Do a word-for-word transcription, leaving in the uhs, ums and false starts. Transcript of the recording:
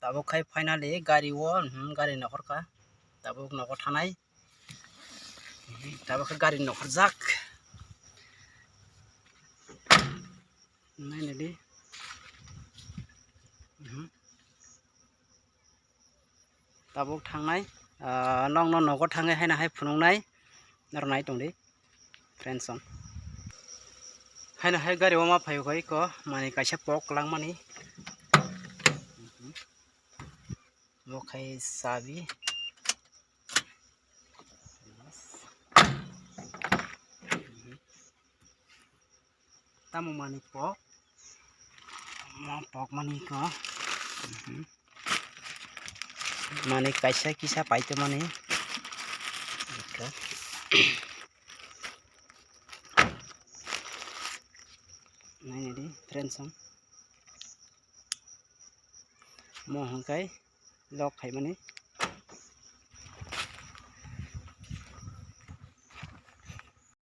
Abo khai finally gari o, hmm, gari nokhorkha. Tabuk nogo thanai. Tabuk khe gari nokhorjak. Nainadi. Mhm. Tabuk thangnai, ah, nokno nogo thangwi haino hai phunuknai. Norok nai tongdi, friends song. Haino hai gari o ma phaio kho iko, mani kaisa pok langmani. Mhm. Bo khai sabi. Tamo mani pok. Mo pok mani ko. Mhm. Mani kaisa kisa paito mani. Ika. Nainadi, friends song. Mo hwnkhai lock khaimani.